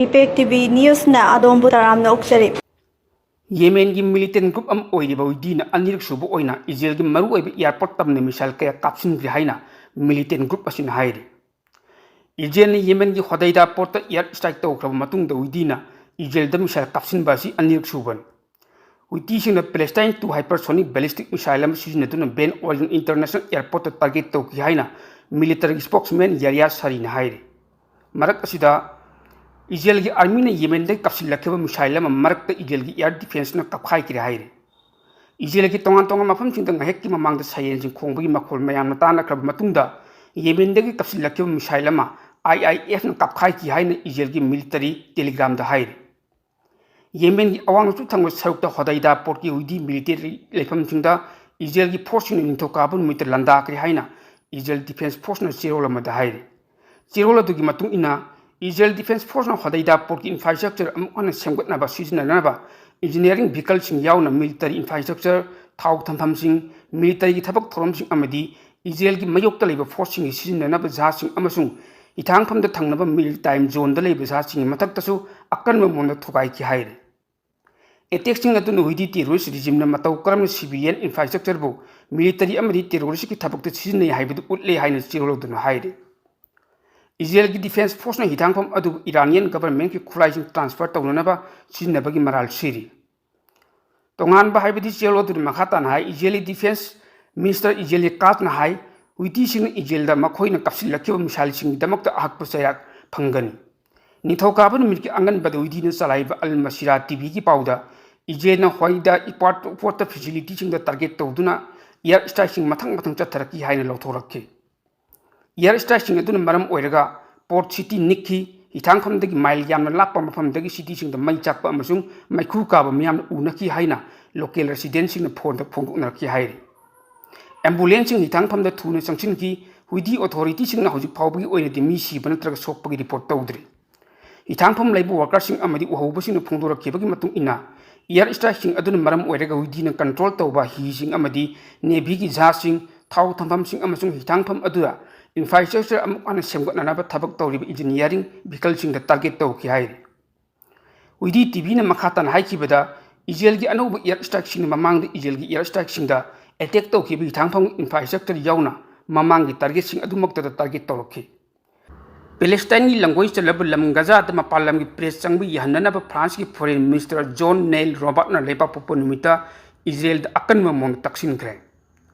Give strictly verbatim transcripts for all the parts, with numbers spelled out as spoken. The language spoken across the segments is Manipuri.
ꯏꯝꯄꯦꯛ ꯇꯤ ꯚꯤ ꯅ꯭ꯌꯨꯁꯅ ꯑꯗꯣꯝꯕꯨ ꯇꯔꯥꯝꯅ ꯑꯣꯛꯆꯔꯤ꯫ ꯌꯦꯃꯦꯟꯒꯤ ꯃꯤꯂꯤꯇꯦꯟ ꯒ꯭ꯔꯨꯞ ꯑꯃ ꯑꯣꯏꯔꯤꯕ ꯍꯨꯏꯗꯤꯅ ꯑꯅꯤꯔꯛ ꯁꯨꯕ ꯑꯣꯏꯅ ꯏꯖꯔꯦꯜꯒꯤ ꯃꯔꯨꯑꯣꯏꯕ ꯑꯦꯌꯥꯔꯄꯣꯔꯠ ꯇꯝꯅ ꯃꯤꯁꯥꯏꯜ ꯀꯌꯥ ꯀꯥꯞꯁꯤꯟꯈ꯭ꯔꯦ ꯍꯥꯏꯅ ꯃꯤꯂꯤꯇꯦꯟ ꯒ꯭ꯔꯨꯞ ꯑꯁꯤꯅ ꯍꯥꯏꯔꯤ꯫ ꯏꯖꯔꯦꯜꯅ ꯌꯦꯃꯦꯟꯒꯤ ꯍꯣꯗꯩꯗꯥ ꯄꯣꯔꯠꯇ ꯑꯦꯌꯥꯔ ꯁ꯭ꯇ꯭ꯔꯥꯏꯛ ꯇꯧꯈ꯭ꯔꯕ ꯃꯇꯨꯡꯗ ꯍꯨꯏꯗꯤꯅ ꯏꯖꯔꯦꯜꯗ ꯃꯤꯁꯥꯏꯜ ꯀꯥꯞꯁꯤꯟꯕ ꯑꯁꯤ ꯑꯅꯤꯔꯛ ꯁꯨꯕꯅꯤ꯫ ꯍꯨꯏꯇꯤꯁꯤꯡꯅ ꯄꯦꯂꯦꯁꯇꯥꯏꯟ ꯇꯨ ꯍꯥꯏꯄꯔꯁꯣꯅꯤꯛ ꯕꯦꯂꯤꯁꯇꯤꯛ ꯃꯤꯁꯥꯏꯜ ꯑꯃ ꯁꯤꯖꯤꯟꯅꯗꯨꯅ ꯕꯦꯟ ꯑꯣꯔꯤꯌꯟ ꯏꯟꯇꯔꯅꯦꯁꯅꯦꯜ ꯑꯦꯌꯥꯔꯄꯣꯔꯠꯇ ꯇꯥꯔꯒꯦꯠ ꯇꯧꯈꯤ ꯍꯥꯏꯅ ꯃꯤꯂꯤꯇꯔꯤꯒꯤ ꯁ꯭ꯄꯣꯛꯁꯃꯦꯟ ꯌꯥꯔꯤꯌꯥ ꯁꯥꯔꯤꯅ ꯍꯥꯏꯔꯤ꯫ ꯃꯔꯛ ꯑꯁꯤꯗ, ꯏꯖꯔꯦꯜꯒꯤ ꯑꯥꯔꯃꯤꯅ ꯌꯦꯃꯦꯟꯗꯒꯤ ꯀꯥꯞꯁꯤꯜꯂꯛꯈꯤꯕ ꯃꯤꯁꯥꯏꯜ ꯑꯃ ꯃꯔꯛꯇ ꯏꯖꯔꯦꯜꯒꯤ ꯑꯦꯌꯥꯔ ꯗꯤꯐꯦꯟꯁꯅ ꯀꯥꯞꯈꯥꯏꯈ꯭ꯔꯦ ꯍꯥꯏꯔꯤ꯫ ꯏꯖꯔꯦꯜꯒꯤ ꯇꯣꯉꯥꯟ ꯇꯣꯉꯥꯟꯕ ꯃꯐꯝꯁꯤꯡꯗ ꯉꯥꯏꯍꯥꯛꯀꯤ ꯃꯃꯥꯡꯗ ꯁꯥꯏꯔꯦꯟꯁꯤꯡ ꯈꯣꯡꯕꯒꯤ ꯃꯈꯣꯜ ꯃꯌꯥꯝꯅ ꯇꯥꯅꯈ꯭ꯔꯕ ꯃꯇꯨꯡꯗ, ꯌꯦꯃꯦꯟꯗꯒꯤ ꯀꯥꯞꯁꯤꯜꯂꯛꯈꯤꯕ ꯃꯤꯁꯥꯏꯜ ꯑꯃ ꯑꯥꯏ ꯑꯥꯏ ꯑꯦꯐꯅ ꯀꯥꯞꯈꯥꯏꯈꯤ ꯍꯥꯏꯅ ꯏꯖꯔꯦꯜꯒꯤ ꯃꯤꯂꯤꯇꯔꯤ ꯇꯦꯂꯤꯒ꯭ꯔꯥꯝꯗ ꯍꯥꯏꯔꯤ꯫ ꯌꯦꯃꯦꯟꯒꯤ ꯑꯋꯥꯡ ꯅꯣꯡꯆꯨꯞ ꯊꯪꯕ ꯁꯔꯨꯛꯇ ꯍꯣꯗꯩꯗꯥ ꯄꯣꯔꯠꯀꯤ ꯍꯨꯏꯗꯤ ꯃꯤꯂꯤꯇꯔꯤ ꯂꯩꯐꯝꯁꯤꯡꯗ ꯏꯖꯔꯦꯜꯒꯤ ꯐꯣꯔꯁꯁꯤꯡꯅ ꯅꯤꯡꯊꯧꯀꯥꯕ ꯅꯨꯃꯤꯠꯇ ꯂꯥꯟꯗꯥꯈ꯭ꯔꯦ ꯍꯥꯏꯅ ꯏꯖꯔꯦꯜ ꯗꯤꯐꯦꯟꯁ ꯐꯣꯔꯁꯅ ꯆꯦꯔꯣꯜ ꯑꯃꯗ ꯍꯥꯏꯔꯤ꯫ ꯆꯦꯔꯣꯜ ꯑꯗꯨꯒꯤ ꯃꯇꯨꯡ ꯏꯟꯅ, ꯏꯖꯔꯦꯜ ꯗꯤꯐꯦꯟꯁ ꯐꯣꯔꯁꯅ ꯍꯣꯗꯩꯗꯥ ꯄꯣꯔꯠꯀꯤ ꯏꯟꯐ꯭ꯔꯥꯁ꯭ꯇ꯭ꯔꯛꯆꯔ ꯑꯃꯨꯛ ꯍꯟꯅ ꯁꯦꯝꯒꯠꯅꯕ ꯁꯤꯖꯤꯟꯅꯅꯕ ꯏꯟꯖꯤꯅꯤꯌꯥꯔꯤꯡ ꯚꯤꯀꯜꯁꯤꯡ ꯌꯥꯎꯅ ꯃꯤꯂꯤꯇꯔꯤ ꯏꯟꯐ꯭ꯔꯥꯁ꯭ꯇ꯭ꯔꯛꯆꯔ, ꯊꯥꯎ ꯊꯝꯐꯝꯁꯤꯡ, ꯃꯤꯂꯤꯇꯔꯤꯒꯤ ꯊꯕꯛ ꯊꯧꯔꯝꯁꯤꯡ ꯑꯃꯗꯤ ꯏꯖꯔꯦꯜꯒꯤ ꯃꯥꯌꯣꯛꯇ ꯂꯩꯕ ꯐꯣꯔꯁꯁꯤꯡꯒꯤ ꯁꯤꯖꯤꯟꯅꯅꯕ ꯖꯍꯥꯖꯁꯤꯡ ꯑꯃꯁꯨꯡ ꯍꯤꯊꯥꯡꯐꯝꯗ ꯊꯪꯅꯕ ꯃꯦꯔꯤꯇꯥꯏꯝ ꯖꯣꯟꯗ ꯂꯩꯕ ꯖꯍꯥꯖꯁꯤꯡꯒꯤ ꯃꯊꯛꯇꯁꯨ ꯑꯀꯟꯕ ꯃꯑꯣꯡꯗ ꯊꯨꯒꯥꯏꯈꯤ ꯍꯥꯏꯔꯤ꯫ ꯑꯦꯇꯦꯛꯁꯤꯡ ꯑꯗꯨꯅ ꯍꯨꯏꯗꯤ ꯇꯦꯔꯣꯔꯤꯁ ꯔꯤꯖꯤꯝꯅ ꯃꯇꯧ ꯀꯔꯝꯅ ꯁꯤꯚꯤꯂꯤꯌꯟ ꯏꯟꯐ꯭ꯔꯥꯁ꯭ꯇ꯭ꯔꯛꯆꯔꯕꯨ ꯃꯤꯂꯤꯇꯔꯤ ꯑꯃꯗꯤ ꯇꯦꯔꯣꯔꯤꯁꯀꯤ ꯊꯕꯛꯇ ꯁꯤꯖꯤꯟꯅꯩ ꯍꯥꯏꯕꯗꯨ ꯎꯠꯂꯦ ꯍꯥꯏꯅ ꯆꯦꯔꯣꯜ ꯑꯗꯨꯅ ꯍꯥꯏꯔꯤ꯫ ꯏꯖꯔꯦꯜꯒꯤ ꯗꯤꯐꯦꯟꯁ ꯐꯣꯔꯁꯅ ꯍꯤꯊꯥꯡꯐꯝ ꯑꯗꯨꯕꯨ ꯏꯔꯥꯅꯤꯌꯟ ꯒꯚꯔꯟꯃꯦꯟꯠꯀꯤ ꯈꯨꯠꯂꯥꯏꯁꯤꯡ ꯇ꯭ꯔꯥꯟꯁꯐꯔ ꯇꯧꯅꯅꯕ ꯁꯤꯖꯤꯟꯅꯕꯒꯤ ꯃꯔꯥꯜ ꯁꯤꯔꯤ꯫ ꯇꯣꯉꯥꯟꯕ ꯍꯥꯏꯕꯗꯤ ꯆꯦꯔꯣꯜ ꯑꯗꯨꯅ ꯃꯈꯥ ꯇꯥꯅ ꯍꯥꯏ, ꯏꯖꯔꯦꯜꯒꯤ ꯗꯤꯐꯦꯟꯁ ꯃꯤꯅꯤꯁꯇꯔ ꯏꯖꯔꯦꯜꯒꯤ ꯀꯥꯠꯅ ꯍꯥꯏ, ꯍꯨꯏꯇꯤꯁꯤꯡꯅ ꯏꯖꯔꯦꯜꯗ ꯃꯈꯣꯏꯅ ꯀꯥꯞꯁꯤꯜꯂꯛꯈꯤꯕ ꯃꯤꯁꯥꯏꯜꯁꯤꯡꯒꯤꯗꯃꯛꯇ ꯑꯍꯛꯄ ꯆꯩꯔꯥꯛ ꯐꯪꯒꯅꯤ꯫ ꯅꯤꯡꯊꯧꯀꯥꯕ ꯅꯨꯃꯤꯠꯀꯤ ꯑꯉꯟꯕꯗ ꯍꯨꯏꯗꯤꯅ ꯆꯂꯥꯏꯕ ꯑꯜ ꯃꯁꯤꯔꯥ ꯇꯤ ꯚꯤꯒꯤ ꯄꯥꯎꯗ, ꯏꯖꯔꯦꯜꯅ ꯍꯣꯏꯗ ꯏꯄꯥꯔꯠ ꯄꯣꯔꯠꯇ ꯐꯦꯁꯤꯂꯤꯇꯤꯁꯤꯡꯗ ꯇꯥꯔꯒꯦꯠ ꯇꯧꯗꯨꯅ ꯑꯦꯌꯥꯔ ꯁ꯭ꯇ꯭ꯔꯥꯏꯛꯁꯤꯡ ꯃꯊꯪ ꯃꯊꯪ ꯆꯠꯊꯔꯛꯈꯤ ꯍꯥꯏꯅ ꯂꯥꯎꯊꯣꯔꯛꯈꯤ꯫ ꯑꯦꯌꯥꯔ ꯁ꯭ꯇ꯭ꯔꯥꯏꯛꯁꯤꯡ ꯑꯗꯨꯅ ꯃꯔꯝ ꯑꯣꯏꯔꯒ ꯄꯣꯔꯠ ꯁꯤꯇꯤ ꯅꯤꯛꯈꯤ, ꯍꯤꯊꯥꯡꯐꯝꯗꯒꯤ ꯃꯥꯏꯜ ꯌꯥꯝꯅ ꯂꯥꯞꯄ ꯃꯐꯝꯗꯒꯤ ꯁꯤꯇꯤꯁꯤꯡꯗ ꯃꯩ ꯆꯥꯛꯄ ꯑꯃꯁꯨꯡ ꯃꯩꯈꯨ ꯀꯥꯕ ꯃꯤꯌꯥꯝꯅ ꯎꯅꯈꯤ ꯍꯥꯏꯅ ꯂꯣꯀꯦꯜ ꯔꯦꯁꯤꯗꯦꯟꯠꯁꯤꯡꯅ ꯐꯣꯟꯗ ꯐꯣꯡꯗꯣꯛꯅꯔꯛꯈꯤ ꯍꯥꯏꯔꯤ꯫ ꯑꯦꯝꯕꯨꯂꯦꯟꯁꯁꯤꯡ ꯍꯤꯊꯥꯡꯐꯝꯗ ꯊꯨꯅ ꯆꯪꯁꯤꯟꯈꯤ꯫ ꯍꯨꯏꯗꯤ ꯑꯣꯊꯣꯔꯤꯇꯤꯁꯤꯡꯅ ꯍꯧꯖꯤꯛ ꯐꯥꯎꯕꯒꯤ ꯑꯣꯏꯅꯗꯤ ꯃꯤ ꯁꯤꯕ ꯅꯠꯇ꯭ꯔꯒ ꯁꯣꯛꯄꯒꯤ ꯔꯤꯄꯣꯔꯠ ꯇꯧꯗ꯭ꯔꯤ꯫ ꯍꯤꯊꯥꯡꯐꯝ ꯂꯩꯕ ꯋꯥꯔꯀꯔꯁꯤꯡ ꯑꯃꯗꯤ ꯎꯍꯧꯕꯁꯤꯡꯅ ꯐꯣꯡꯗꯣꯔꯛꯈꯤꯕꯒꯤ ꯃꯇꯨꯡ ꯏꯟꯅ, ꯑꯦꯌꯥꯔ ꯁ꯭ꯇ꯭ꯔꯥꯏꯛꯁꯤꯡ ꯑꯗꯨꯅ ꯃꯔꯝ ꯑꯣꯏꯔꯒ ꯍꯨꯏꯗꯤꯅ ꯀꯟꯇ꯭ꯔꯣꯜ ꯇꯧꯕ ꯍꯤꯁꯤꯡ ꯑꯃꯗꯤ ꯅꯦꯚꯤꯒꯤ ꯖꯍꯥꯖꯁꯤꯡ, ꯊꯥꯎ ꯊꯝꯐꯝꯁꯤꯡ ꯑꯃꯁꯨꯡ ꯍꯤꯊꯥꯡꯐꯝ ꯑꯗꯨꯗ ꯏꯟꯐ꯭ꯔꯥꯁ꯭ꯇ꯭ꯔꯛꯆꯔ ꯑꯃꯨꯛ ꯍꯟꯅ ꯁꯦꯝꯒꯠꯅꯅꯕ ꯊꯕꯛ ꯇꯧꯔꯤꯕ ꯏꯟꯖꯤꯅꯤꯌꯥꯔꯤꯡ ꯚꯤꯀꯜꯁꯤꯡꯗ ꯇꯥꯔꯒꯦꯠ ꯇꯧꯈꯤ ꯍꯥꯏꯔꯤ꯫ ꯋꯤꯗꯤ ꯇꯤꯚꯤꯅ ꯃꯈꯥ ꯇꯥꯅ ꯍꯥꯏꯈꯤꯕꯗ, ꯏꯖꯔꯦꯜꯒꯤ ꯑꯅꯧꯕ ꯏꯌꯥꯔ ꯁ꯭ꯇ꯭ꯔꯥꯏꯛꯁꯤꯡꯅ ꯃꯃꯥꯡꯗ ꯏꯖꯔꯦꯜꯒꯤ ꯏꯌꯥꯔ ꯁ꯭ꯇ꯭ꯔꯥꯏꯛꯁꯤꯡꯗ ꯑꯦꯇꯦꯛ ꯇꯧꯈꯤꯕ ꯍꯤꯊꯥꯡꯐꯝ ꯏꯟꯐ꯭ꯔꯥꯁ꯭ꯇ꯭ꯔꯛꯆꯔ ꯌꯥꯎꯅ ꯃꯃꯥꯡꯒꯤ ꯇꯥꯔꯒꯦꯠꯁꯤꯡ ꯑꯗꯨꯃꯛꯇꯗ ꯇꯥꯔꯒꯦꯠ ꯇꯧꯔꯛꯈꯤ꯫ ꯄꯦꯂꯦꯁꯇꯥꯏꯟꯒꯤ ꯂꯝꯒꯣꯏ ꯆꯜꯂꯕ ꯂꯝ ꯒꯖꯥꯗ ꯃꯄꯥꯟ ꯂꯝꯒꯤ ꯄ꯭ꯔꯦꯁ ꯆꯪꯕ ꯌꯥꯍꯟꯅꯅꯕ ꯐ꯭ꯔꯥꯟꯁꯀꯤ ꯐꯣꯔꯦꯟ ꯃꯤꯅꯤꯁꯇꯔ ꯖꯣꯟ ꯅꯦꯜ ꯔꯣꯕꯥꯔꯠꯅ ꯂꯩꯕꯥꯛꯄꯣꯛꯄ ꯅꯨꯃꯤꯠꯇ ꯏꯖꯔꯦꯜꯗ ꯑꯀꯟꯕ ꯃꯑꯣꯡꯗ ꯇꯛꯁꯤꯟꯈ꯭ꯔꯦ꯫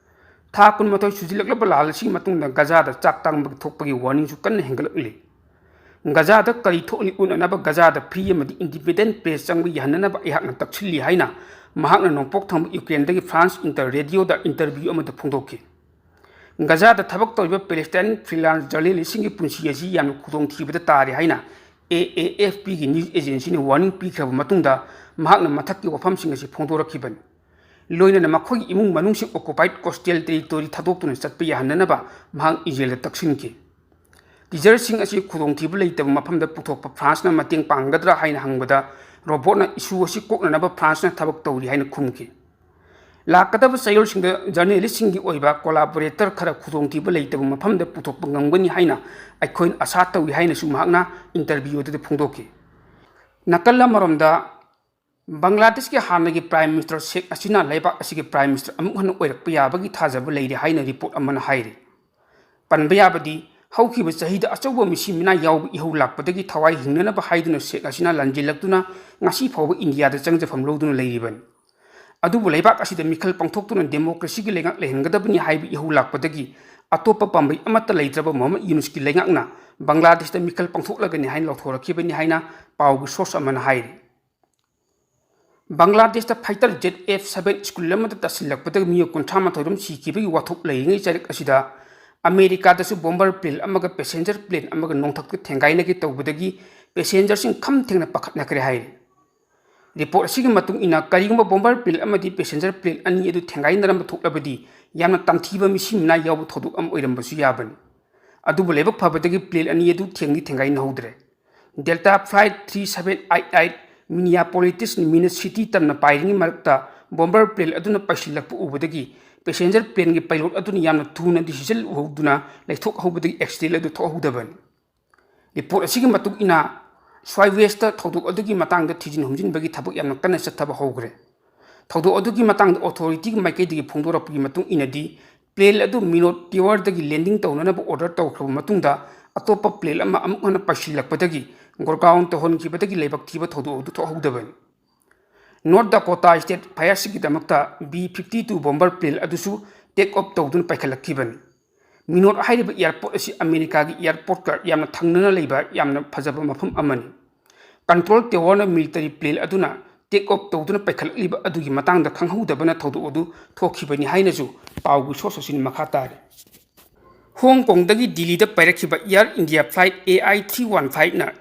ꯊꯥ ꯀꯨꯟꯃꯥꯊꯣꯏ ꯁꯨꯖꯤꯜꯂꯛꯂꯕ ꯂꯥꯜ ꯑꯁꯤꯒꯤ ꯃꯇꯨꯡꯗ ꯒꯖꯥꯗ ꯆꯥꯛ ꯇꯥꯡꯕ ꯊꯣꯛꯄꯒꯤ ꯋꯥꯔꯅꯤꯡꯁꯨ ꯀꯟꯅ ꯍꯦꯟꯒꯠꯂꯛꯂꯤ꯫ ꯒꯖꯥꯗ ꯀꯔꯤ ꯊꯣꯛꯂꯤ ꯎꯠꯅꯅꯕ ꯒꯖꯥꯗ ꯐ꯭ꯔꯤ ꯑꯃꯗꯤ ꯏꯟꯗꯤꯄꯦꯟꯗꯦꯟ ꯄ꯭ꯔꯦꯁ ꯆꯪꯕ ꯌꯥꯍꯟꯅꯅꯕ ꯑꯩꯍꯥꯛꯅ ꯇꯛꯁꯤꯜꯂꯤ ꯍꯥꯏꯅ ꯃꯍꯥꯛꯅ ꯅꯣꯡꯄꯣꯛ ꯊꯪꯕ ꯌꯨꯀ꯭ꯔꯦꯟꯗꯒꯤ ꯐ꯭ꯔꯥꯟꯁ ꯏꯟꯇꯔ ꯔꯦꯗꯤꯑꯣꯗ ꯏꯟꯇꯔꯚ꯭ꯌꯨ ꯑꯃꯗ ꯐꯣꯡꯗꯣꯛꯈꯤ꯫ ꯒꯖꯥꯗ ꯊꯕꯛ ꯇꯧꯔꯤꯕ ꯄꯦꯂꯦꯁꯇꯥꯏꯟ ꯐ꯭ꯔꯤꯂꯥꯟꯁ ꯖꯔꯅꯦꯂꯤꯁꯁꯤꯡꯒꯤ ꯄꯨꯟꯁꯤ ꯑꯁꯤ ꯌꯥꯝꯅ ꯈꯨꯗꯣꯡꯊꯤꯕꯗ ꯇꯥꯔꯤ ꯍꯥꯏꯅ ꯑꯦ ꯑꯦ ꯑꯦꯐ ꯄꯤꯒꯤ ꯅ꯭ꯌꯨꯁ ꯑꯦꯖꯦꯟꯁꯤꯅ ꯋꯥꯔꯅꯤꯡ ꯄꯤꯈ꯭ꯔꯕ ꯃꯇꯨꯡꯗ ꯃꯍꯥꯛꯅ ꯃꯊꯛꯀꯤ ꯋꯥꯐꯝꯁꯤꯡ ꯑꯁꯤ ꯐꯣꯡꯗꯣꯔꯛꯈꯤꯕꯅꯤ꯫ ꯂꯣꯏꯅꯅ ꯃꯈꯣꯏꯒꯤ ꯏꯃꯨꯡ ꯃꯅꯨꯡꯁꯤꯡ ꯑꯣꯀꯨꯄꯥꯏꯗ ꯀꯣꯁꯇꯦꯜ ꯇꯦꯔꯤꯇꯣꯔꯤ ꯊꯥꯗꯣꯛꯇꯨꯅ ꯆꯠꯄ ꯌꯥꯍꯟꯅꯅꯕ ꯃꯍꯥꯛ ꯏꯖꯔꯦꯜꯗ ꯇꯛꯁꯤꯟꯈꯤ꯫ ꯇꯤꯖꯔꯁꯤꯡ ꯑꯁꯤ ꯈꯨꯗꯣꯡꯊꯤꯕ ꯂꯩꯇꯕ ꯃꯐꯝꯗ ꯄꯨꯊꯣꯛꯄ ꯐ꯭ꯔꯥꯟꯁꯅ ꯃꯇꯦꯡ ꯄꯥꯡꯒꯗ꯭ꯔꯥ ꯍꯥꯏꯅ ꯍꯪꯕꯗ, ꯔꯣꯕꯣꯠꯅ ꯏꯁꯨ ꯑꯁꯤ ꯀꯣꯛꯅꯅꯕ ꯐ꯭ꯔꯥꯟꯁꯅ ꯊꯕꯛ ꯇꯧꯔꯤ ꯍꯥꯏꯅ ꯈꯨꯝꯈꯤ꯫ ꯂꯥꯛꯀꯗꯕ ꯆꯌꯣꯜꯁꯤꯡꯗ ꯖꯔꯅꯦꯂꯤꯁꯁꯤꯡꯒꯤ ꯑꯣꯏꯕ ꯀꯣꯂꯥꯕꯣꯔꯦꯇꯔ ꯈꯔ ꯈꯨꯗꯣꯡꯊꯤꯕ ꯂꯩꯇꯕ ꯃꯐꯝꯗ ꯄꯨꯊꯣꯛꯄ ꯉꯝꯒꯅꯤ ꯍꯥꯏꯅ ꯑꯩꯈꯣꯏꯅ ꯑꯁꯥ ꯇꯧꯏ ꯍꯥꯏꯅꯁꯨ ꯃꯍꯥꯛꯅ ꯏꯟꯇꯔꯚ꯭ꯌꯨ ꯑꯗꯨꯗ ꯐꯣꯡꯗꯣꯛꯈꯤ꯫ ꯅꯥꯀꯜ ꯑꯃꯔꯣꯝꯗ, ꯕꯪꯒ꯭ꯂꯥꯗꯦꯁꯀꯤ ꯍꯥꯟꯅꯒꯤ ꯄ꯭ꯔꯥꯏꯝ ꯃꯤꯅꯤꯁꯇꯔ ꯁꯦꯈ ꯍꯁꯤꯅꯥ ꯂꯩꯕꯥꯛ ꯑꯁꯤꯒꯤ ꯄ꯭ꯔꯥꯏꯝ ꯃꯤꯅꯤꯁꯇꯔ ꯑꯃꯨꯛ ꯍꯟꯅ ꯑꯣꯏꯔꯛꯄ ꯌꯥꯕꯒꯤ ꯊꯥꯖꯕ ꯂꯩꯔꯤ ꯍꯥꯏꯅ ꯔꯤꯄꯣꯔꯠ ꯑꯃꯅ ꯍꯥꯏꯔꯤ꯫ ꯄꯟꯕ ꯌꯥꯕꯗꯤ, ꯍꯧꯈꯤꯕ ꯆꯍꯤꯗ ꯑꯆꯧꯕ ꯃꯤꯁꯤ ꯃꯤꯅꯥ ꯌꯥꯎꯕ ꯏꯍꯧ ꯂꯥꯛꯄꯗꯒꯤ ꯊꯋꯥꯏ ꯍꯤꯡꯅꯅꯕ ꯍꯥꯏꯗꯨꯅ ꯁꯦꯈ ꯍꯁꯤꯅꯥ ꯂꯥꯟꯖꯦꯜꯂꯛꯇꯨꯅ ꯉꯁꯤ ꯐꯥꯎꯕ ꯏꯟꯗꯤꯌꯥꯗ ꯆꯪꯖꯐꯝ ꯂꯧꯗꯨꯅ ꯂꯩꯔꯤꯕꯅꯤ꯫ ꯑꯗꯨꯕꯨ ꯂꯩꯕꯥꯛ ꯑꯁꯤꯗ ꯃꯤꯈꯜ ꯄꯥꯡꯊꯣꯛꯇꯨꯅ ꯗꯦꯃꯣꯀ꯭ꯔꯦꯁꯤꯒꯤ ꯂꯩꯉꯥꯛ ꯂꯩꯍꯟꯒꯗꯕꯅꯤ ꯍꯥꯏꯕ ꯏꯍꯧ ꯂꯥꯛꯄꯗꯒꯤ ꯑꯇꯣꯞꯄ ꯄꯥꯝꯕꯩ ꯑꯃꯠꯇ ꯂꯩꯇ꯭ꯔꯕ ꯃꯣꯍꯝꯃꯗ ꯌꯨꯅꯨꯁꯀꯤ ꯂꯩꯉꯥꯛꯅ ꯕꯪꯒ꯭ꯂꯥꯗꯦꯁꯇ ꯃꯤꯈꯜ ꯄꯥꯡꯊꯣꯛꯂꯒꯅꯤ ꯍꯥꯏꯅ ꯂꯥꯎꯊꯣꯔꯛꯈꯤꯕꯅꯤ ꯍꯥꯏꯅ ꯄꯥꯎꯒꯤ ꯁꯣꯔꯁ ꯑꯃꯅ ꯍꯥꯏꯔꯤ꯫ ꯕꯪꯒ꯭ꯂꯥꯗꯦꯁꯇ fighter jet F seven school ꯑꯃꯗ ꯇꯥꯁꯤꯜꯂꯛꯄꯗ ꯃꯤꯑꯣꯏ ꯀꯨꯟꯊ꯭ꯔꯥ ꯃꯥꯊꯣꯏ ꯔꯣꯝ ꯁꯤꯈꯤꯕꯒꯤ ꯋꯥꯊꯣꯛ ꯂꯩꯔꯤꯉꯩ ꯆꯔꯛ ꯑꯁꯤꯗ ꯑꯃꯦꯔꯤꯀꯥꯗꯁꯨ ꯕꯣꯝꯕꯔ ꯄ꯭ꯂꯦꯟ ꯑꯃꯒ ꯄꯦꯁꯦꯟꯖꯔ ꯄ꯭ꯂꯦꯟ ꯑꯃꯒ ꯅꯣꯡꯊꯛꯇ ꯊꯦꯡꯒꯥꯏꯅꯒꯦ ꯇꯧꯕꯗꯒꯤ ꯄꯦꯁꯦꯟꯖꯔꯁꯤꯡ ꯈꯝ ꯊꯦꯡꯅ ꯄꯥꯈꯠꯅꯈ꯭ꯔꯦ ꯍꯥꯏꯔꯤ꯫ ꯔꯤꯄꯣꯔꯠ ꯑꯁꯤꯒꯤ ꯃꯇꯨꯡ ꯏꯟꯅ, ꯀꯔꯤꯒꯨꯝꯕ ꯕꯣꯝꯕꯔ ꯄ꯭ꯂꯦꯟ ꯑꯃꯗꯤ ꯄꯦꯁꯦꯟꯖꯔ ꯄ꯭ꯂꯦꯟ ꯑꯅꯤ ꯑꯗꯨ ꯊꯦꯡꯒꯥꯏꯅꯔꯝꯕ ꯊꯣꯛꯂꯕꯗꯤ ꯌꯥꯝꯅ ꯇꯝꯊꯤꯕ ꯃꯤꯁꯤ ꯃꯤꯅꯥ ꯌꯥꯎꯕ ꯊꯧꯗꯣꯛ ꯑꯃ ꯑꯣꯏꯔꯝꯕꯁꯨ ꯌꯥꯕꯅꯤ꯫ ꯑꯗꯨꯕꯨ ꯂꯥꯏꯕꯛ ꯐꯕꯗꯒꯤ ꯄ꯭ꯂꯦꯟ ꯑꯅꯤ ꯑꯗꯨ ꯊꯦꯡꯗꯤ ꯊꯦꯡꯒꯥꯏꯅꯍꯧꯗ꯭ꯔꯦ꯫ Delta flight three seven eight eight Minneapolis ꯃꯤꯅꯠ ꯁꯤꯇꯤ ꯇꯝꯅ ꯄꯥꯏꯔꯤꯉꯩ ꯃꯔꯛꯇ ꯕꯣꯝꯕꯔ ꯄ꯭ꯂꯦꯟ ꯑꯗꯨꯅ ꯄꯥꯏꯁꯤꯜꯂꯛꯄ ꯎꯕꯗꯒꯤ passenger planeꯒꯤ pilot ꯑꯗꯨꯅ ꯌꯥꯝꯅ ꯊꯨꯅ decision ꯂꯧꯍꯧꯗꯨꯅ ꯂꯩꯊꯣꯛꯍꯧꯕꯗꯒꯤ accident ꯑꯗꯨ ꯊꯣꯛꯍꯧꯗꯕꯅꯤ꯫ Report ꯑꯁꯤꯒꯤ ꯃꯇꯨꯡ ꯏꯟꯅ, Swivestꯇ ꯊꯧꯗꯣꯛ ꯑꯗꯨꯒꯤ ꯃꯇꯥꯡꯗ ꯊꯤꯖꯤꯟ ꯍꯨꯝꯖꯤꯟꯕꯒꯤ ꯊꯕꯛ ꯌꯥꯝꯅ ꯀꯟꯅ ꯆꯠꯊꯕ ꯍꯧꯈ꯭ꯔꯦ꯫ ꯊꯧꯗꯣꯛ ꯑꯗꯨꯒꯤ ꯃꯇꯥꯡꯗ authorityꯒꯤ ꯃꯥꯏꯀꯩꯗꯒꯤ ꯐꯣꯡꯗꯣꯔꯛꯄꯒꯤ ꯃꯇꯨꯡ ꯏꯟꯅꯗꯤ, plane ꯑꯗꯨ Minot towerꯗꯒꯤ landing ꯇꯧꯅꯅꯕ order ꯇꯧꯈ꯭ꯔꯕ ꯃꯇꯨꯡꯗ, ꯑꯇꯣꯞꯄ plane ꯑꯃ ꯑꯃꯨꯛ ꯍꯟꯅ ꯄꯥꯏꯁꯤꯜꯂꯛꯄꯗꯒꯤ ꯒꯣꯔꯒꯥꯎꯟ ꯇꯧꯍꯟꯈꯤꯕꯗꯒꯤ ꯂꯥꯏꯕꯛ ꯊꯤꯕ ꯊꯧꯗꯣꯛ ꯑꯗꯨ ꯊꯣꯛꯍꯧꯗꯕꯅꯤ꯫ North Dakota State Fireꯁꯤꯒꯤꯗꯃꯛꯇ B fifty-two bomber plane ꯑꯗꯨꯁꯨ take off ꯇꯧꯗꯨꯅ ꯄꯥꯏꯈꯠꯂꯛꯈꯤꯕꯅꯤ꯫ Minot ꯍꯥꯏꯔꯤꯕ airport ꯑꯁꯤ ꯑꯃꯦꯔꯤꯀꯥꯒꯤ airportꯀ ꯌꯥꯝꯅ ꯊꯪꯅꯅ ꯂꯩꯕ ꯌꯥꯝꯅ ꯐꯖꯕ ꯃꯐꯝ ꯑꯃꯅꯤ꯫ Control towerꯅ military plane ꯑꯗꯨꯅ take off ꯇꯧꯗꯨꯅ ꯄꯥꯏꯈꯠꯂꯛꯂꯤꯕ ꯑꯗꯨꯒꯤ ꯃꯇꯥꯡꯗ ꯈꯪꯍꯧꯗꯕꯅ ꯊꯧꯗꯣꯛ ꯑꯗꯨ ꯊꯣꯛꯈꯤꯕꯅꯤ ꯍꯥꯏꯅꯁꯨ ꯄꯥꯎꯒꯤ source ꯑꯁꯤꯅ ꯃꯈꯥ ꯇꯥꯔꯤ꯫ ꯍꯣꯡ ꯀꯣꯡꯗꯒꯤ ꯗꯤꯜꯂꯤꯗ ꯄꯥꯏꯔꯛꯈꯤꯕ Air India flight A I three one fiveꯅ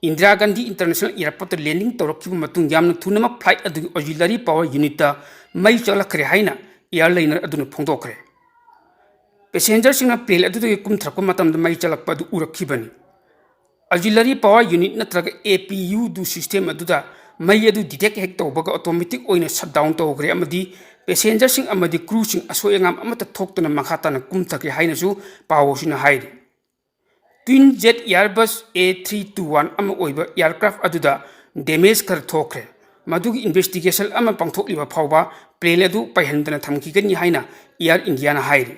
Indira Gandhi International Airportꯇ landing ꯇꯧꯔꯛꯈꯤꯕ ꯃꯇꯨꯡ, ꯌꯥꯝꯅ ꯊꯨꯅꯃꯛ flight ꯑꯗꯨꯒꯤ auxiliary power unitꯇ ꯃꯩ ꯆꯥꯛꯂꯛꯈ꯭ꯔꯦ ꯍꯥꯏꯅ airliner ꯑꯗꯨꯅ ꯐꯣꯡꯗꯣꯛꯈ꯭ꯔꯦ꯫ Passengerꯁꯤꯡꯅ plane ꯑꯗꯨꯗꯒꯤ ꯀꯨꯝꯊꯔꯛꯄ ꯃꯇꯝꯗ ꯃꯩ ꯆꯥꯛꯂꯛꯄ ꯑꯗꯨ ꯎꯔꯛꯈꯤꯕꯅꯤ꯫ Auxiliary power unit ꯅꯠꯇ꯭ꯔꯒ A P U do system ꯑꯗꯨꯗ ꯃꯩ ꯑꯗꯨ detect ꯍꯦꯛ ꯇꯧꯕꯒ automatic ꯑꯣꯏꯅ shutdown ꯇꯧꯈ꯭ꯔꯦ ꯑꯃꯗꯤ passengerꯁꯤꯡ ꯑꯃꯗꯤ crewꯁꯤꯡ ꯑꯁꯣꯏ ꯑꯉꯥꯝ ꯑꯃꯠꯇ ꯊꯣꯛꯇꯅ ꯃꯈꯥ ꯇꯥꯅ ꯀꯨꯝꯊꯈ꯭ꯔꯦ ꯍꯥꯏꯅꯁꯨ ꯄꯥꯎ ꯑꯁꯤꯅ ꯍꯥꯏꯔꯤ꯫ Twinjet Airbus A three two one ꯑꯃ ꯑꯣꯏꯕ aircraft ꯑꯗꯨꯗ damage ꯈꯔ ꯊꯣꯛꯈ꯭ꯔꯦ꯫ ꯃꯗꯨꯒꯤ investigation ꯑꯃ ꯄꯥꯡꯊꯣꯛꯂꯤꯕ ꯐꯥꯎꯕ plane ꯑꯗꯨ ꯄꯥꯏꯍꯟꯗꯅ ꯊꯝꯈꯤꯒꯅꯤ ꯍꯥꯏꯅ Air Indiaꯅ ꯍꯥꯏꯔꯤ꯫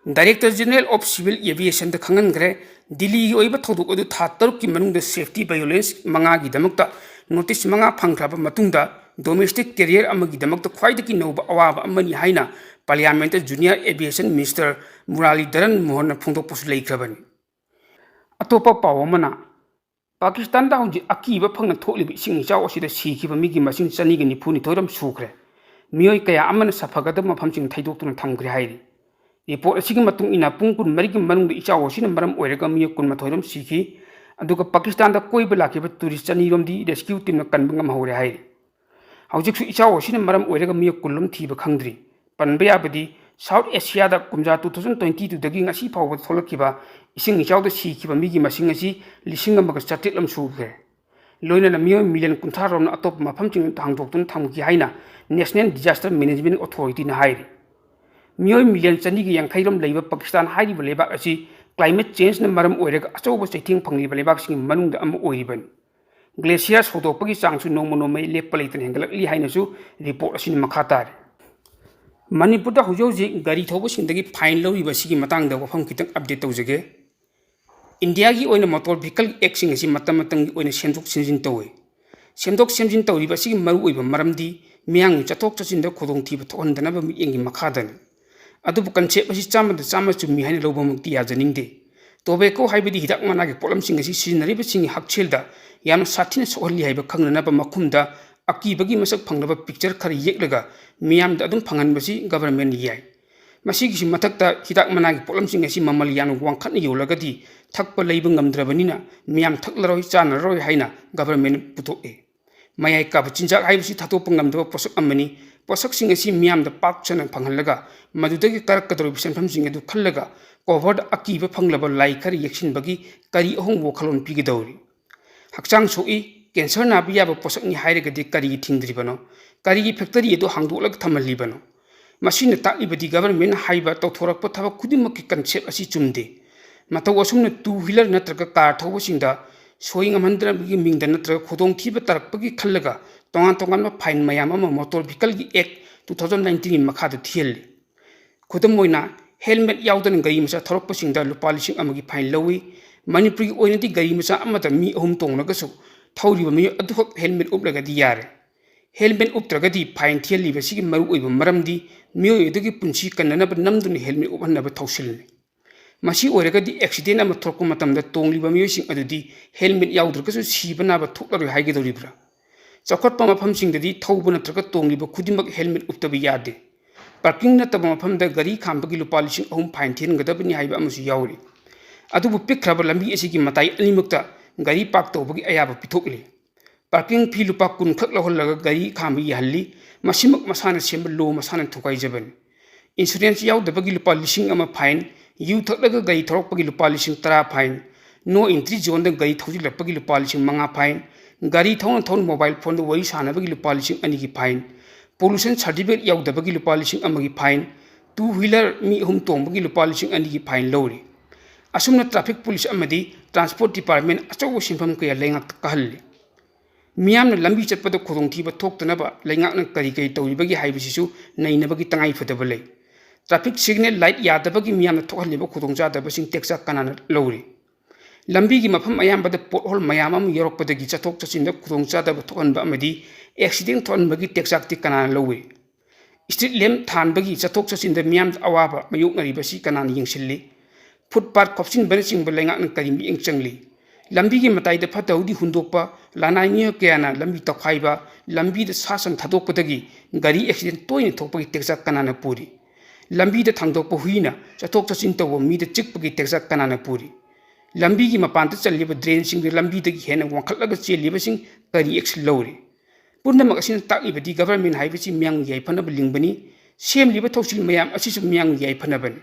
Director General of Civil Aviationꯗ ꯈꯪꯍꯟꯈ꯭ꯔꯦ꯫ ꯗꯤꯜꯂꯤꯒꯤ ꯑꯣꯏꯕ ꯊꯧꯗꯣꯛ ꯑꯗꯨ ꯊꯥ ꯇꯔꯨꯛꯀꯤ ꯃꯅꯨꯡꯗ safety violation ꯃꯉꯥꯒꯤꯗꯃꯛꯇ notice ꯃꯉꯥ ꯐꯪꯈ꯭ꯔꯕ ꯃꯇꯨꯡꯗ, domestic carrier ꯑꯃꯒꯤꯗꯃꯛꯇ ꯈ꯭ꯋꯥꯏꯗꯒꯤ ꯅꯧꯕ ꯑꯋꯥꯕ ꯑꯃꯅꯤ ꯍꯥꯏꯅ Parliamentꯇ Junior Aviation Minister Muralidharan Mohanꯅ ꯐꯣꯡꯗꯣꯛꯄꯁꯨ ꯂꯩꯈ꯭ꯔꯕꯅꯤ꯫ ꯑꯇꯣꯞꯄ ꯄꯥꯎ ꯑꯃꯅ, ꯄꯥꯀꯤꯁꯇꯥꯟꯗ ꯍꯧꯖꯤꯛ ꯑꯀꯤꯕ ꯐꯪꯅ ꯊꯣꯛꯂꯤꯕ ꯏꯁꯤꯡ ꯏꯆꯥꯎ ꯑꯁꯤꯗ ꯁꯤꯈꯤꯕ ꯃꯤꯒꯤ ꯃꯁꯤꯡ ꯆꯅꯤꯒ ꯅꯤꯐꯨ ꯅꯤꯊꯣꯏ ꯔꯣꯝ ꯁꯨꯈ꯭ꯔꯦ꯫ ꯃꯤꯑꯣꯏ ꯀꯌꯥ ꯑꯃꯅ ꯁꯥꯐꯒꯗꯕ ꯃꯐꯝꯁꯤꯡ ꯊꯩꯗꯣꯛꯇꯨꯅ ꯊꯝꯈ꯭ꯔꯦ ꯍꯥꯏꯔꯤ꯫ Report ꯑꯁꯤꯒꯤ ꯃꯇꯨꯡ ꯏꯟꯅ, ꯄꯨꯡ ꯀꯨꯟꯃꯔꯤꯒꯤ ꯃꯅꯨꯡꯗ ꯏꯆꯥꯎ ꯑꯁꯤꯅ ꯃꯔꯝ ꯑꯣꯏꯔꯒ ꯃꯤꯑꯣꯏ ꯀꯨꯟꯃꯥꯊꯣꯏ ꯔꯣꯝ ꯁꯤꯈꯤ꯫ ꯑꯗꯨꯒ ꯄꯥꯀꯤꯁꯇꯥꯟꯗ ꯀꯣꯏꯕ ꯂꯥꯛꯈꯤꯕ tourist ꯆꯅꯤ ꯔꯣꯝꯗꯤ rescue teamꯅ ꯀꯟꯕ ꯉꯝꯍꯧꯔꯦ ꯍꯥꯏꯔꯤ꯫ ꯍꯧꯖꯤꯛꯁꯨ ꯏꯆꯥꯎ ꯑꯁꯤꯅ ꯃꯔꯝ ꯑꯣꯏꯔꯒ ꯃꯤꯑꯣꯏ ꯀꯨꯟ ꯔꯣꯝ ꯊꯤꯕ ꯈꯪꯗ꯭ꯔꯤ꯫ ꯄꯟꯕ ꯌꯥꯕꯗꯤ, South Asiaꯗ ꯀꯨꯝꯖꯥ two thousand twenty twoꯗꯒꯤ ꯉꯁꯤ ꯐꯥꯎꯕꯗ ꯊꯣꯛꯂꯛꯈꯤꯕ ꯏꯁꯤꯡ ꯏꯆꯥꯎꯗ ꯁꯤꯈꯤꯕ ꯃꯤꯒꯤ ꯃꯁꯤꯡ ꯑꯁꯤ ꯂꯤꯁꯤꯡ ꯑꯃꯒ ꯆꯥꯇ꯭ꯔꯦꯠ ꯑꯃ ꯁꯨꯈ꯭ꯔꯦ꯫ ꯂꯣꯏꯅꯅ ꯃꯤꯑꯣꯏ million ꯀꯨꯟꯊ꯭ꯔꯥ ꯔꯣꯝꯅ ꯑꯇꯣꯞꯄ ꯃꯐꯝꯁꯤꯡꯗ ꯍꯥꯡꯗꯣꯛꯇꯨꯅ ꯊꯝꯈꯤ ꯍꯥꯏꯅ National Disaster Management Authorityꯅ ꯍꯥꯏꯔꯤ꯫ ꯃꯤꯑꯣꯏ ꯃꯤꯂꯤꯌꯟ ꯆꯅꯤꯒ ꯌꯥꯡꯈꯩ ꯔꯣꯝ ꯂꯩꯕ ꯄꯥꯀꯤꯁꯇꯥꯟ ꯍꯥꯏꯔꯤꯕ ꯂꯩꯕꯥꯛ ꯑꯁꯤ climate changeꯅ ꯃꯔꯝ ꯑꯣꯏꯔꯒ ꯑꯆꯧꯕ ꯆꯩꯊꯦꯡ ꯐꯪꯂꯤꯕ ꯂꯩꯕꯥꯛꯁꯤꯡꯒꯤ ꯃꯅꯨꯡꯗ ꯑꯃ ꯑꯣꯏꯔꯤꯕꯅꯤ꯫ Glacier ꯁꯧꯗꯣꯛꯄꯒꯤ ꯆꯥꯡꯁꯨ ꯅꯣꯡꯃ ꯅꯣꯡꯃꯒꯤ ꯂꯦꯞꯄ ꯂꯩꯇꯅ ꯍꯦꯟꯒꯠꯂꯛꯂꯤ ꯍꯥꯏꯅꯁꯨ report ꯑꯁꯤꯅ ꯃꯈꯥ ꯇꯥꯔꯤ꯫ ꯃꯅꯤꯄꯨꯔꯗ ꯍꯧꯖꯤꯛ ꯍꯧꯖꯤꯛ ꯒꯥꯔꯤ ꯊꯧꯕꯁꯤꯡꯗꯒꯤ fine ꯂꯧꯔꯤꯕ ꯑꯁꯤꯒꯤ ꯃꯇꯥꯡꯗ ꯋꯥꯐꯝ ꯈꯤꯇꯪ update ꯇꯧꯖꯒꯦ꯫ ꯏꯟꯗꯤꯌꯥꯒꯤ ꯑꯣꯏꯅ Motor Vehicle Actꯁꯤꯡ ꯑꯁꯤ ꯃꯇꯝ ꯃꯇꯝꯒꯤ ꯑꯣꯏꯅ ꯁꯦꯝꯗꯣꯛ ꯁꯦꯝꯖꯤꯟ ꯇꯧꯏ꯫ ꯁꯦꯝꯗꯣꯛ ꯁꯦꯝꯖꯤꯟ ꯇꯧꯔꯤꯕ ꯑꯁꯤꯒꯤ ꯃꯔꯨꯑꯣꯏꯕ ꯃꯔꯝꯗꯤ ꯃꯤꯌꯥꯝꯒꯤ ꯆꯠꯊꯣꯛ ꯆꯠꯁꯤꯟꯗ ꯈꯨꯗꯣꯡꯊꯤꯕ ꯊꯣꯛꯍꯟꯗꯅꯕ ꯃꯤꯠꯌꯦꯡꯒꯤ ꯃꯈꯥꯗꯅꯤ꯫ ꯑꯗꯨꯕꯨ concept ꯑꯁꯤ ꯆꯥꯝꯃꯗ ꯆꯥꯝꯃ ꯆꯨꯝꯃꯤ ꯍꯥꯏꯅ ꯂꯧꯕꯃꯛꯇꯤ ꯌꯥꯖꯅꯤꯡꯗꯦ꯫ Tobacco ꯍꯥꯏꯕꯗꯤ ꯍꯤꯗꯥꯛ ꯃꯅꯥꯒꯤ ꯄꯣꯠꯂꯝꯁꯤꯡ ꯑꯁꯤ ꯁꯤꯖꯤꯟꯅꯔꯤꯕꯁꯤꯡꯒꯤ ꯍꯛꯁꯦꯜꯗ ꯌꯥꯝꯅ ꯁꯥꯊꯤꯅ ꯁꯣꯛꯍꯜꯂꯤ ꯍꯥꯏꯕ ꯈꯪꯅꯅꯕ ꯃꯈꯨꯝꯗ ꯑꯀꯤꯕꯒꯤ ꯃꯁꯛ ꯐꯪꯅꯕ picture ꯈꯔ ꯌꯦꯛꯂꯒ ꯃꯤꯌꯥꯝꯗ ꯑꯗꯨꯝ ꯐꯪꯍꯟꯕꯁꯤ government ꯌꯥꯏ꯫ ꯃꯁꯤꯒꯤꯁꯨ ꯃꯊꯛꯇ ꯍꯤꯗꯥꯛ ꯃꯅꯥꯒꯤ ꯄꯣꯠꯂꯝꯁꯤꯡ ꯑꯁꯤ ꯃꯃꯜ ꯌꯥꯝꯅ ꯋꯥꯡꯈꯠꯅ ꯌꯣꯜꯂꯒꯗꯤ ꯊꯛꯄ ꯂꯩꯕ ꯉꯝꯗ꯭ꯔꯕꯅꯤꯅ ꯃꯤꯌꯥꯝ ꯊꯛꯂꯔꯣꯏ ꯆꯥꯅꯔꯔꯣꯏ ꯍꯥꯏꯅ government ꯄꯨꯊꯣꯛꯏ꯫ ꯃꯌꯥꯏ ꯀꯥꯕ ꯆꯤꯟꯖꯥꯛ ꯍꯥꯏꯕꯁꯤ ꯊꯥꯗꯣꯛꯄ ꯉꯝꯗꯕ ꯄꯣꯠꯁꯛ ꯑꯃꯅꯤ꯫ ꯄꯣꯠꯁꯛꯁꯤꯡ ꯑꯁꯤ ꯃꯤꯌꯥꯝꯗ ꯄꯥꯛ ꯁꯟꯅ ꯐꯪꯍꯜꯂꯒ ꯃꯗꯨꯗꯒꯤ ꯀꯥꯔꯛꯀꯗꯧꯔꯤꯕ ꯁꯦꯟꯐꯝꯁꯤꯡ ꯑꯗꯨ ꯈꯜꯂꯒ coverꯗ ꯑꯀꯤꯕ ꯐꯪꯂꯕ ꯂꯥꯏ ꯈꯔ ꯌꯦꯛꯁꯤꯟꯕꯒꯤ ꯀꯔꯤ ꯑꯍꯣꯡꯕ ꯋꯥꯈꯜꯂꯣꯟ ꯄꯤꯒꯗꯧꯔꯤ? ꯍꯛꯆꯥꯡ ꯁꯣꯛꯏ, cancer ꯅꯥꯕ ꯌꯥꯕ ꯄꯣꯠꯁꯛꯅꯤ ꯍꯥꯏꯔꯒꯗꯤ ꯀꯔꯤꯒꯤ ꯊꯤꯡꯗ꯭ꯔꯤꯕꯅꯣ? ꯀꯔꯤꯒꯤ factory ꯑꯗꯨ ꯍꯥꯡꯗꯣꯛꯂꯒ ꯊꯝꯍꯜꯂꯤꯕꯅꯣ? ꯃꯁꯤꯅ ꯇꯥꯛꯂꯤꯕꯗꯤ governmentꯅ ꯍꯥꯏꯕ ꯇꯧꯊꯣꯔꯛꯄ ꯊꯕꯛ ꯈꯨꯗꯤꯡꯃꯛꯀꯤ concept ꯑꯁꯤ ꯆꯨꯝꯗꯦ꯫ ꯃꯇꯧ ꯑꯁꯨꯝꯅ two wheeler ꯅꯠꯇ꯭ꯔꯒ car ꯊꯧꯕꯁꯤꯡꯗ ꯁꯣꯏ ꯉꯝꯍꯟꯗꯅꯕꯒꯤ ꯃꯤꯡꯗ ꯅꯠꯇ꯭ꯔꯒ ꯈꯨꯗꯣꯡꯊꯤꯕ ꯇꯥꯔꯛꯄꯒꯤ ꯈꯜꯂꯒ ꯇꯣꯉꯥꯟ ꯇꯣꯉꯥꯟꯕ fine ꯃꯌꯥꯝ ꯑꯃ Motor Vehicle Act two thousand nineteenꯒꯤ ꯃꯈꯥꯗ ꯊꯤꯍꯜꯂꯤ꯫ ꯈꯨꯗꯝ ꯑꯣꯏꯅ, helmet ꯌꯥꯎꯗꯅ ꯒꯥꯔꯤ ꯃꯆꯥ ꯊꯧꯔꯛꯄꯁꯤꯡꯗ ꯂꯨꯄꯥ ꯂꯤꯁꯤꯡ ꯑꯃꯒꯤ fine ꯂꯧꯏ꯫ ꯃꯅꯤꯄꯨꯔꯒꯤ ꯑꯣꯏꯅꯗꯤ ꯒꯥꯔꯤ ꯃꯆꯥ ꯑꯃꯗ ꯃꯤ ꯑꯍꯨꯝ ꯇꯣꯡꯂꯒꯁꯨ ꯊꯧꯔꯤꯕ ꯃꯤꯑꯣꯏ ꯑꯗꯨꯈꯛ helmet ꯎꯞꯂꯒꯗꯤ ꯌꯥꯔꯦ꯫ Helmet ꯎꯞꯇ꯭ꯔꯒꯗꯤ fine ꯊꯤꯍꯜꯂꯤꯕꯁꯤꯒꯤ ꯃꯔꯨꯑꯣꯏꯕ ꯃꯔꯝꯗꯤ ꯃꯤꯑꯣꯏ ꯑꯗꯨꯒꯤ ꯄꯨꯟꯁꯤ ꯀꯟꯅꯅꯕ ꯅꯝꯗꯨꯅ helmet ꯎꯞꯍꯟꯅꯕ ꯊꯧꯁꯤꯜꯅꯤ꯫ ꯃꯁꯤ ꯑꯣꯏꯔꯒꯗꯤ accident ꯑꯃ ꯊꯣꯛꯂꯛꯄ ꯃꯇꯝꯗ ꯇꯣꯡꯂꯤꯕ ꯃꯤꯑꯣꯏꯁꯤꯡ ꯑꯗꯨꯗꯤ helmet ꯌꯥꯎꯗ꯭ꯔꯒꯁꯨ ꯁꯤꯕ ꯅꯥꯕ ꯊꯣꯛꯂꯔꯣꯏ ꯍꯥꯏꯒꯗꯧꯔꯤꯕ꯭ꯔꯥ? ꯆꯥꯎꯈꯠꯄ ꯃꯐꯝꯁꯤꯡꯗꯗꯤ ꯊꯧꯕ ꯅꯠꯇ꯭ꯔꯒ ꯇꯣꯡꯂꯤꯕ ꯈꯨꯗꯤꯡꯃꯛ helmet ꯎꯞꯇꯕ ꯌꯥꯗꯦ꯫ Parking ꯅꯠꯇꯕ ꯃꯐꯝꯗ ꯒꯥꯔꯤ ꯈꯥꯝꯕꯒꯤ ꯂꯨꯄꯥ ꯂꯤꯁꯤꯡ ꯑꯍꯨꯝ fine ꯊꯤꯍꯟꯒꯗꯕꯅꯤ ꯍꯥꯏꯕ ꯑꯃꯁꯨ ꯌꯥꯎꯔꯤ꯫ ꯑꯗꯨꯕꯨ ꯄꯤꯛꯈ꯭ꯔꯕ ꯂꯝꯕꯤ ꯑꯁꯤꯒꯤ ꯃꯇꯥꯏ ꯑꯅꯤꯃꯛꯇ ꯒꯥꯔꯤ park ꯇꯧꯕꯒꯤ ꯑꯌꯥꯕ ꯄꯤꯊꯣꯛꯂꯤ꯫ Parking fee ꯂꯨꯄꯥ ꯀꯨꯟ ꯈꯛ ꯂꯧꯍꯜꯂꯒ ꯒꯥꯔꯤ ꯈꯥꯝꯕ ꯌꯥꯍꯜꯂꯤ꯫ ꯃꯁꯤꯃꯛ ꯃꯁꯥꯅ ꯁꯦꯝꯕ law ꯃꯁꯥꯅ ꯊꯨꯒꯥꯏꯖꯕꯅꯤ꯫ Insurance ꯌꯥꯎꯗꯕꯒꯤ ꯂꯨꯄꯥ ꯂꯤꯁꯤꯡ ꯑꯃ fine, ꯌꯨ ꯊꯛꯂꯒ ꯒꯥꯔꯤ ꯊꯧꯔꯛꯄꯒꯤ ꯂꯨꯄꯥ ꯂꯤꯁꯤꯡ ꯇꯔꯥ fine, no entry zoneꯗ ꯒꯥꯔꯤ ꯊꯧꯖꯤꯜꯂꯛꯄꯒꯤ ꯂꯨꯄꯥ ꯂꯤꯁꯤꯡ ꯃꯉꯥ fine, ꯒꯥꯔꯤ ꯊꯧꯅ ꯊꯧꯅ mobile phoneꯗ ꯋꯥꯔꯤ ꯁꯥꯟꯅꯕꯒꯤ ꯂꯨꯄꯥ ꯂꯤꯁꯤꯡ ꯑꯅꯤꯒꯤ fine, pollution certificate ꯌꯥꯎꯗꯕꯒꯤ ꯂꯨꯄꯥ ꯂꯤꯁꯤꯡ ꯑꯃꯒꯤ fine, Two wheeler ꯃꯤ ꯑꯍꯨꯝ ꯇꯣꯡꯕꯒꯤ ꯂꯨꯄꯥ ꯂꯤꯁꯤꯡ ꯑꯅꯤꯒꯤ fine ꯂꯧꯔꯤ꯫ ꯑꯁꯨꯝꯅ traffic police ꯑꯃꯗꯤ transport department ꯑꯆꯧꯕ ꯁꯦꯟꯐꯝ ꯀꯌꯥ ꯂꯩꯉꯥꯛꯇ ꯀꯥꯍꯜꯂꯤ꯫ ꯃꯤꯌꯥꯝꯅ ꯂꯝꯕꯤ ꯆꯠꯄꯗ ꯈꯨꯗꯣꯡꯊꯤꯕ ꯊꯣꯛꯇꯅꯕ ꯂꯩꯉꯥꯛꯅ ꯀꯔꯤ ꯀꯔꯤ ꯇꯧꯔꯤꯕꯒꯦ ꯍꯥꯏꯕꯁꯤꯁꯨ ꯅꯩꯅꯕꯒꯤ ꯇꯉꯥꯏꯐꯗꯕ ꯂꯩ꯫ Traffic signal light ꯌꯥꯗꯕꯒꯤ ꯃꯤꯌꯥꯝꯅ ꯊꯣꯛꯍꯜꯂꯤꯕ ꯈꯨꯗꯣꯡꯆꯥꯗꯕꯁꯤꯡ ꯇꯦꯛꯆꯥꯛ ꯀꯅꯥꯅ ꯂꯧꯔꯤ? ꯂꯝꯕꯤꯒꯤ ꯃꯐꯝ ꯑꯌꯥꯝꯕꯗ pothole ꯃꯌꯥꯝ ꯑꯃ ꯌꯥꯎꯔꯛꯄꯗꯒꯤ ꯆꯠꯊꯣꯛ ꯆꯠꯁꯤꯟꯗ ꯈꯨꯗꯣꯡꯆꯥꯗꯕ ꯊꯣꯛꯍꯟꯕ ꯑꯃꯗꯤ accident ꯊꯣꯛꯍꯟꯕꯒꯤ ꯇꯦꯛꯆꯥꯛꯇꯤ ꯀꯅꯥꯅ ꯂꯧꯏ? Street lamp ꯊꯥꯟꯕꯒꯤ ꯆꯠꯊꯣꯛ ꯆꯠꯁꯤꯟꯗ ꯃꯤꯌꯥꯝꯗ ꯑꯋꯥꯕ ꯃꯥꯌꯣꯛꯅꯔꯤꯕꯁꯤ ꯀꯅꯥꯅ ꯌꯦꯡꯁꯤꯜꯂꯤ? Footpath ꯈꯣꯞꯆꯤꯟꯕꯅꯆꯤꯡꯕ ꯂꯩꯉꯥꯛꯅ ꯀꯔꯤ ꯃꯤꯠꯌꯦꯡ ꯆꯪꯂꯤ? ꯂꯝꯕꯤꯒꯤ ꯃꯇꯥꯏꯗ ꯐꯠꯇ ꯍꯥꯎꯗꯤ ꯍꯨꯟꯗꯣꯛꯄ, ꯂꯅꯥꯏ ꯃꯤꯑꯣꯏ ꯀꯌꯥꯅ ꯂꯝꯕꯤ ꯇꯧꯈꯥꯏꯕ, ꯂꯝꯕꯤꯗ ꯁꯥ ꯁꯟ ꯊꯥꯗꯣꯛꯄꯗꯒꯤ ꯒꯥꯔꯤ accident ꯇꯣꯏꯅ ꯊꯣꯛꯄꯒꯤ ꯇꯦꯛꯆꯥꯛ ꯀꯅꯥꯅ ꯄꯨꯔꯤ? ꯂꯝꯕꯤꯗ ꯊꯥꯡꯗꯣꯛꯄ ꯍꯨꯏꯅ ꯆꯠꯊꯣꯛ ꯆꯠꯁꯤꯟ ꯇꯧꯕ ꯃꯤꯗ ꯆꯤꯛꯄꯒꯤ ꯇꯦꯛꯆꯥꯛ ꯀꯅꯥꯅ ꯄꯨꯔꯤ? ꯂꯝꯕꯤꯒꯤ ꯃꯄꯥꯟꯗ ꯆꯜꯂꯤꯕ drainꯁꯤꯡꯗ ꯂꯝꯕꯤꯗꯒꯤ ꯍꯦꯟꯅ ꯋꯥꯡꯈꯠꯂꯒ ꯆꯦꯜꯂꯤꯕꯁꯤꯡ ꯀꯔꯤ action ꯂꯧꯔꯤ? ꯄꯨꯝꯅꯃꯛ ꯑꯁꯤꯅ ꯇꯥꯛꯂꯤꯕꯗꯤ government ꯍꯥꯏꯕꯁꯤ ꯃꯤꯌꯥꯝꯒꯤ ꯌꯥꯏꯐꯅꯕ ꯂꯤꯡꯕꯅꯤ꯫ ꯁꯦꯝꯂꯤꯕ ꯊꯧꯁꯤꯜ ꯃꯌꯥꯝ ꯑꯁꯤꯁꯨ ꯃꯤꯌꯥꯝꯒꯤ ꯌꯥꯏꯐꯅꯕꯅꯤ꯫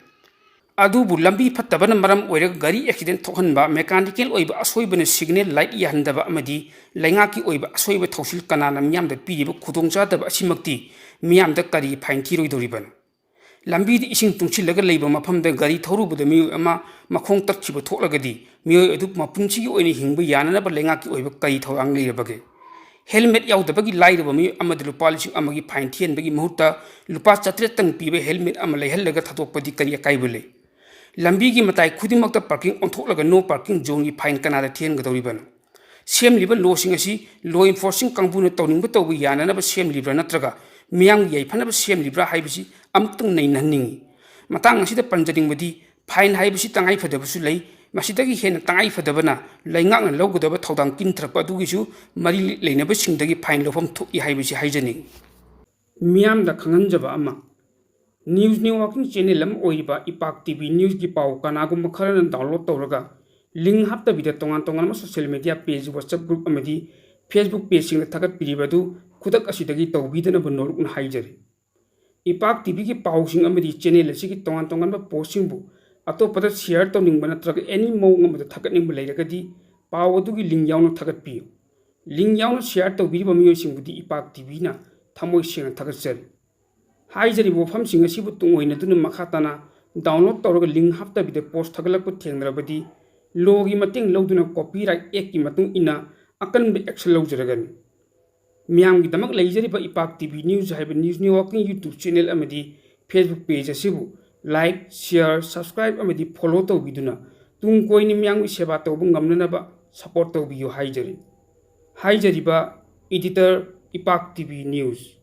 ꯑꯗꯨꯕꯨ ꯂꯝꯕꯤ ꯐꯠꯇꯕꯅ ꯃꯔꯝ ꯑꯣꯏꯔꯒ ꯒꯥꯔꯤ accident ꯊꯣꯛꯍꯟꯕ, mechanical ꯑꯣꯏꯕ ꯑꯁꯣꯏꯕꯅ signal light ꯌꯥꯍꯟꯗꯕ ꯑꯃꯗꯤ ꯂꯩꯉꯥꯛꯀꯤ ꯑꯣꯏꯕ ꯑꯁꯣꯏꯕ ꯊꯧꯁꯤꯜ ꯀꯅꯥꯅ ꯃꯤꯌꯥꯝꯗ ꯄꯤꯔꯤꯕ ꯈꯨꯗꯣꯡꯆꯥꯗꯕ ꯑꯁꯤꯃꯛꯇꯤ ꯃꯤꯌꯥꯝꯗ ꯀꯔꯤ fine ꯊꯤꯔꯣꯏꯗꯧꯔꯤꯕꯅꯣ? ꯂꯝꯕꯤꯗ ꯏꯁꯤꯡ ꯇꯨꯡꯁꯤꯜꯂꯒ ꯂꯩꯕ ꯃꯐꯝꯗ ꯒꯥꯔꯤ ꯊꯧꯔꯨꯕꯗ ꯃꯤꯑꯣꯏ ꯑꯃ ꯃꯈꯣꯡ ꯇꯠꯈꯤꯕ ꯊꯣꯛꯂꯒꯗꯤ ꯃꯤꯑꯣꯏ ꯑꯗꯨ ꯃꯄꯨꯟꯁꯤꯒꯤ ꯑꯣꯏꯅ ꯍꯤꯡꯕ ꯌꯥꯅꯅꯕ ꯂꯩꯉꯥꯛꯀꯤ ꯑꯣꯏꯕ ꯀꯔꯤ ꯊꯧꯔꯥꯡ ꯂꯩꯔꯕꯒꯦ? Helmet ꯌꯥꯎꯗꯕꯒꯤ ꯂꯥꯏꯔꯕ ꯃꯤꯑꯣꯏ ꯑꯃꯗ ꯂꯨꯄꯥ ꯂꯤꯁꯤꯡ ꯑꯃꯒꯤ fine ꯊꯤꯍꯟꯕꯒꯤ ꯃꯍꯨꯠꯇ ꯂꯨꯄꯥ ꯆꯥꯇ꯭ꯔꯦꯠꯇꯪ ꯄꯤꯕ helmet ꯑꯃ ꯂꯩꯍꯜꯂꯒ ꯊꯥꯗꯣꯛꯄꯗꯤ ꯀꯔꯤ ꯑꯀꯥꯏꯕ ꯂꯩ? ꯂꯝꯕꯤꯒꯤ ꯃꯇꯥꯏ ꯈꯨꯗꯤꯡꯃꯛꯇ parking ꯑꯣꯟꯊꯣꯛꯂꯒ no parking zoneꯒꯤ fine ꯀꯅꯥꯗ ꯊꯤꯍꯟꯒꯗꯧꯔꯤꯕꯅꯣ? ꯁꯦꯝꯂꯤꯕ lawꯁꯤꯡ ꯑꯁꯤ law enforcing ꯀꯥꯡꯕꯨꯅ ꯇꯧꯅꯤꯡꯕ ꯇꯧꯕ ꯌꯥꯅꯅꯕ ꯁꯦꯝꯂꯤꯕ꯭ꯔꯥ ꯅꯠꯇ꯭ꯔꯒ ꯃꯤꯌꯥꯝꯒꯤ ꯌꯥꯏꯐꯅꯕ ꯁꯦꯝꯂꯤꯕ꯭ꯔꯥ ꯍꯥꯏꯕꯁꯤ ꯑꯃꯨꯛꯇꯪ ꯅꯩꯅꯍꯟꯅꯤꯡꯏ꯫ ꯃꯇꯥꯡ ꯑꯁꯤꯗ ꯄꯟꯖꯅꯤꯡꯕꯗꯤ fine ꯍꯥꯏꯕꯁꯤ ꯇꯉꯥꯏꯐꯗꯕꯁꯨ ꯂꯩ, ꯃꯁꯤꯗꯒꯤ ꯍꯦꯟꯅ ꯇꯉꯥꯏꯐꯗꯕꯅ ꯂꯩꯉꯥꯛꯅ ꯂꯧꯒꯗꯕ ꯊꯧꯗꯥꯡ ꯀꯤꯟꯊꯔꯛꯄ ꯑꯗꯨꯒꯤꯁꯨ ꯃꯔꯤ ꯂꯩꯅꯕꯁꯤꯡꯗꯒꯤ fine ꯂꯧꯐꯝ ꯊꯣꯛꯏ ꯍꯥꯏꯕꯁꯤ ꯍꯥꯏꯖꯅꯤꯡꯏ꯫ ꯃꯤꯌꯥꯝꯗ ꯈꯪꯍꯟꯖꯕ ꯑꯃ, news networking channel ꯑꯃ ꯑꯣꯏꯔꯤꯕ ꯏꯄꯥꯛ ꯇꯤ ꯚꯤ newsꯀꯤ ꯄꯥꯎ ꯀꯅꯥꯒꯨꯝꯕ ꯈꯔꯅ download ꯇꯧꯔꯒ link ꯍꯥꯞꯇꯕꯤꯗ ꯇꯣꯉꯥꯟ ꯇꯣꯉꯥꯟꯕ social media page, WhatsApp group ꯑꯃꯗꯤ Facebook pageꯁꯤꯡꯗ ꯊꯥꯒꯠꯄꯤꯔꯤꯕ ꯑꯗꯨ ꯈꯨꯗꯛ ꯑꯁꯤꯗꯒꯤ ꯇꯧꯕꯤꯗꯅꯕ ꯅꯣꯂꯨꯛꯅ ꯍꯥꯏꯖꯔꯤ꯫ ꯏꯄꯥꯛ ꯇꯤ ꯚꯤꯒꯤ ꯄꯥꯎꯁꯤꯡ ꯑꯃꯗꯤ channel ꯑꯁꯤꯒꯤ ꯇꯣꯉꯥꯟ ꯇꯣꯉꯥꯟꯕ postꯁꯤꯡꯕꯨ ꯑꯇꯣꯞꯄꯗ share ꯇꯧꯅꯤꯡꯕ ꯅꯠꯇ꯭ꯔꯒ any ꯃꯑꯣꯡ ꯑꯃꯗ ꯊꯥꯒꯠꯅꯤꯡꯕ ꯂꯩꯔꯒꯗꯤ ꯄꯥꯎ ꯑꯗꯨꯒꯤ link ꯌꯥꯎꯅ ꯊꯥꯒꯠꯄꯤꯌꯨ꯫ Link ꯌꯥꯎꯅ share ꯇꯧꯕꯤꯔꯤꯕ ꯃꯤꯑꯣꯏꯁꯤꯡꯕꯨꯗꯤ ꯏꯄꯥꯛ ꯇꯤ ꯚꯤꯅ ꯊꯃꯣꯏ ꯁꯦꯡꯅ ꯊꯥꯒꯠꯆꯔꯤ꯫ ꯍꯥꯏꯖꯔꯤꯕ ꯋꯥꯐꯝꯁꯤꯡ ꯑꯁꯤꯕꯨ ꯇꯨꯡꯑꯣꯏꯅꯗꯨꯅ ꯃꯈꯥ ꯇꯥꯅ download ꯇꯧꯔꯒ link ꯍꯥꯞꯇꯕꯤꯗ post ꯊꯥꯒꯠꯂꯛꯄ ꯊꯦꯡꯅꯔꯕꯗꯤ, law ꯒꯤ ꯃꯇꯦꯡ ꯂꯧꯗꯨꯅ copyright act ꯀꯤ ꯃꯇꯨꯡ ꯏꯟꯅ ꯑꯀꯟꯕ action ꯂꯧꯖꯔꯒꯅꯤ꯫ ꯃꯤꯌꯥꯝꯒꯤꯗꯃꯛ ꯂꯩꯖꯔꯤꯕ ꯏꯄꯥꯛ ꯇꯤ ꯚꯤ news ꯍꯥꯏꯕ news network ꯀꯤ YouTube channel ꯑꯃꯗꯤ Facebook page ꯑꯁꯤꯕꯨ like, share, subscribe ꯑꯃꯗꯤ follow ꯇꯧꯕꯤꯗꯨꯅ ꯇꯨꯡ ꯀꯣꯏꯅ ꯃꯤꯌꯥꯝꯒꯤ ꯁꯦꯕꯥ ꯇꯧꯕ ꯉꯝꯅꯅꯕ support ꯇꯧꯕꯤꯌꯨ ꯍꯥꯏꯖꯔꯤ꯫ ꯍꯥꯏꯖꯔꯤꯕ editor, ꯏꯄꯥꯛ ꯇꯤ ꯚꯤ news꯫